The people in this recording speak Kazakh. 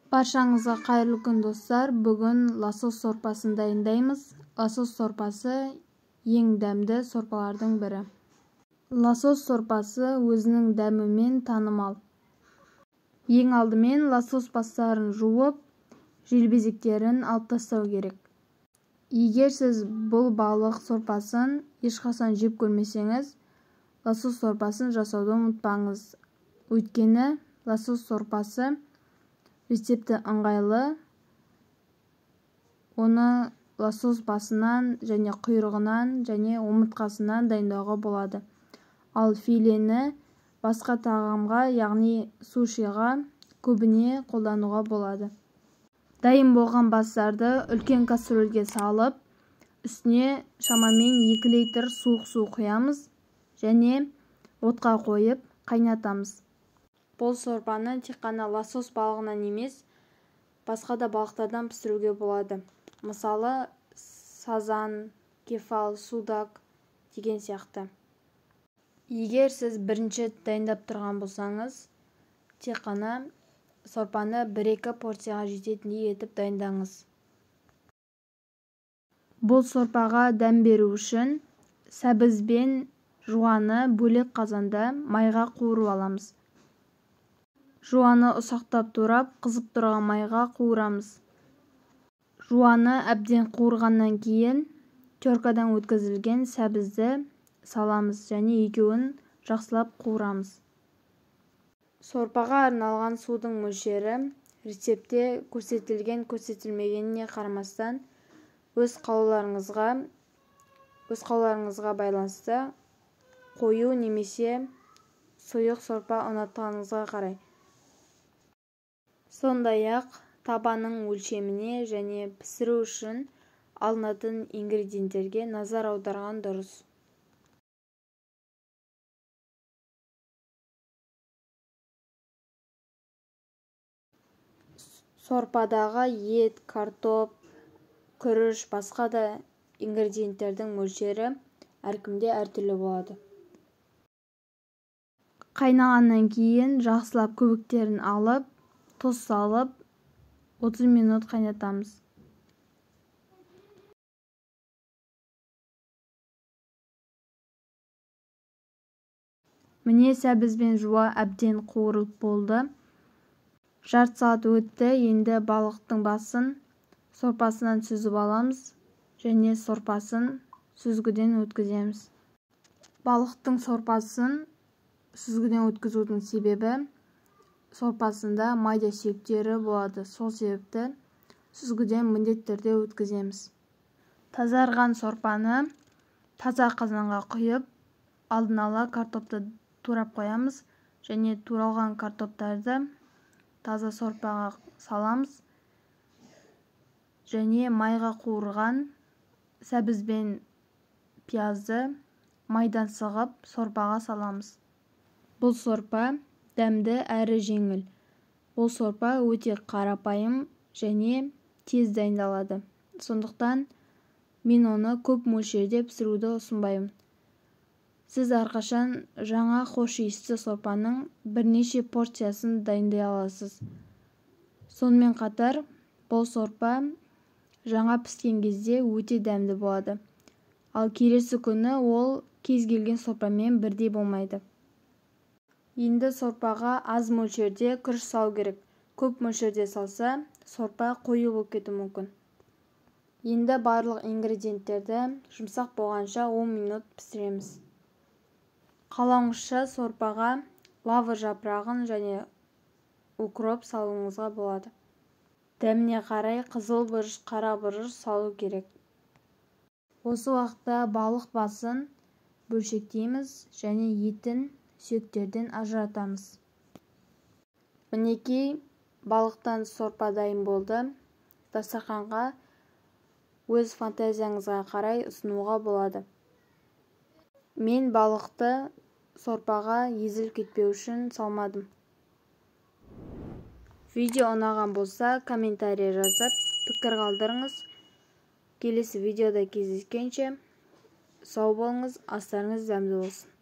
Баршаңызға қайырлы күн, достар. Бүгін лосось сорпасын дайындаймыз. Лосось сорпасы ең дәмді сорпалардың бірі. Лосось сорпасы өзінің дәмімен танымал. Ең алдымен лосось бастарын жуып, желбезектерін алып тастау керек. Егер сіз бұл балық сорпасын ешқашан жеп көрмесеңіз, лосось сорпасын жасауды ұмытпаңыз. Өйткені лосось сорпасы рецепті ыңғайлы. Оны лосось басынан және құйрығынан және омыртқасынан дайындауға болады. Ал филені басқа тағамға, яғни сушиға көбіне қолдануға болады. Дайын болған бастарды үлкен кастрөлге салып, үстіне шамамен 2 литр суық су құямыз және отқа қойып қайнатамыз. Бұл сорпаны тек қана лосось балығынан емес, басқа да балықтардан пісіруге болады. Мысалы, сазан, кефал, судак деген сияқты. Егер сіз бірінші дайындап тұрған болсаңыз, тек қана сорпаны 1-2 порцияға жететіндей етіп дайындаңыз. Бұл сорпаға дәм беру үшін сәбіз бен жуаны бөлек қазанда майға қуырып аламыз. Жуаны ұсақтап турап, қызып тұрған майға қуырамыз. Жуаны әбден қуырғаннан кейін теркадан өткізілген сәбізді саламыз және екеуін жақсылап қуырамыз. Сорпаға арналған судың мөлшері рецептте көрсетілген көрсетілмегеніне қарамастан өз қалауларыңызға байланысты қою немесе сұйық сорпа ұнатқаныңызға қарай. Сондай-ақ табаның өлшеміне және пісіру үшін алынатын ингредиенттерге назар аударған дұрыс. Сорпадағы ет, картоп, күріш, басқа да ингредиенттердің мөлшері әркімде әртүрлі болады. Қайнағаннан кейін жақсылап көбіктерін алып, тұз салып, 30 минут қайнатамыз. Міне, сәбіз бен жуа әбден қуырылып болды. Жарты сағат өтті, енді балықтың басын сорпасынан сүзіп аламыз және сорпасын сүзгіден өткіземіз. Балықтың сорпасын сүзгіден өткізудің себебі сорпасында майда сүйектері болады, сол себепті сүзгіден міндетті түрде өткіземіз. Тазарған сорпаны таза қазанға құйып, алдын ала картопты турап қоямыз және туралған картоптарды таза сорпаға саламыз және майға қуырған сәбіз бен пиязды майдан сығып сорпаға саламыз. Бұл сорпа дәмді әрі жеңіл. Бұл сорпа өте қарапайым және тез дайындалады. Сондықтан мен оны көп мөлшерде пісіруді ұсынбаймын. Сіз әрқашан жаңа хош иісті сорпаның бірнеше порциясын дайындай аласыз. Сонымен қатар, бұл сорпа жаңа піскен кезде өте дәмді болады. Ал келесі күні ол кез келген сорпамен бірдей болмайды. Енді сорпаға аз мөлшерде күріш салу керек. Көп мөлшерде салса, сорпа қою болып кетуі мүмкін. Енді барлық ингредиенттерді жұмсақ болғанша 10 минут пісіреміз. Қалауыңызша сорпаға лавр жапырағын және укроп салуыңызға болады. Дәміне қарай қызыл бұрыш, қара бұрыш салу керек. Осы уақытта балық басын бөлшектейміз және етін сүйектерден ажыратамыз. Мінекей, балықтан сорпа дайын болды. Дастарханға өз фантазияңызға қарай ұсынуға болады. Мен балықты сорпаға езіліп кетпеу үшін салмадым. Видео ұнаған болса, комментарий жазып, пікір қалдырыңыз. Келесі видеода кездескенше, сау болыңыз, астарыңыз дәмді болсын.